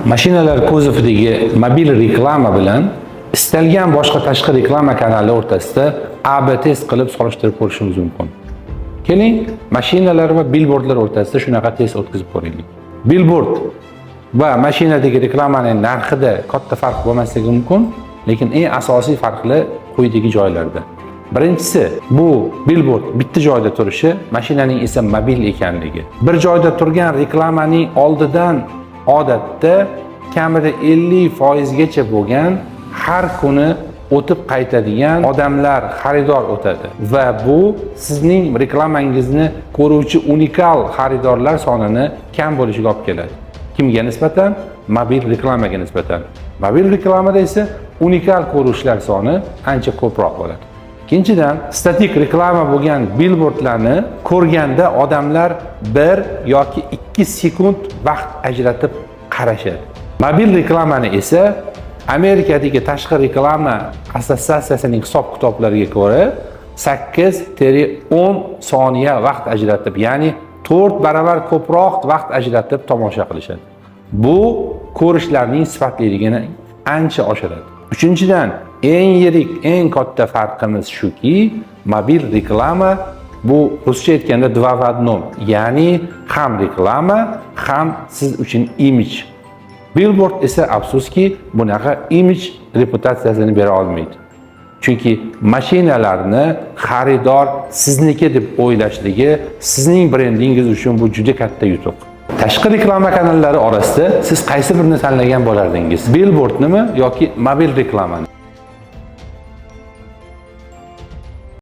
Mashinalar kuzovidagi mobil reklama bilan istalgan boshqa tashqi reklama kanali o'rtasida AB test qilib solishtirib ko'rishimiz mumkin. Keling, mashinalar va billboardlar o'rtasida shunaqa test o'tkazib ko'raylik. Billboard va mashinadagi reklamaning narxida katta farq bo'lmasligi mumkin, lekin eng asosiy farqlar quyidagi joylarda. Birinchisi, bu billboard bitta joyda turishi, mashinaning esa mobil ekanligi. Bir joyda turgan reklamaning oldidan odatda kamida 50% gacha bo'lgan har kuni o'tib qaytadigan odamlar, xaridor o'tadi va bu sizning reklamangizni ko'ruvchi unikal xaridorlar sonini kam bo'lishiga olib keladi. Kimga nisbatan? Mobil reklamaga nisbatan. Mobil reklamada esa unikal ko'ruvchilar soni ancha ko'proq bo'ladi. Ikkinchidan, statik reklama bo'lgan billboardlarni ko'rganda odamlar 1 yoki 2 sekund vaqt ajratib qarashadi. Mobil reklamani esa Amerikadagi tashqi reklama assotsiatsiyasining hisob kitoblariga ko'ra 8-10 soniya vaqt ajratib, ya'ni 4 baravar ko'proq vaqt ajratib tomosha qilishadi. Bu ko'rishlarning sifatliligini ancha oshiradi. Uchinchidan, eng yirik, eng katta farqimiz shuki, mobil reklama bu ruscha aytganda два в одном, ya'ni ham reklama, ham siz uchun imij. Billboard esa, afsuski, bunaqa imij reputatsiyasini bera olmaydi. Chunki mashinalarni xaridor sizniki deb o'ylashligi sizning brendingiz uchun bu juda katta yutuq. Tashqi reklama kanallari orasida siz qaysi birini tanlagan bo'lardingiz? Billboardnimi yoki mobil reklamani?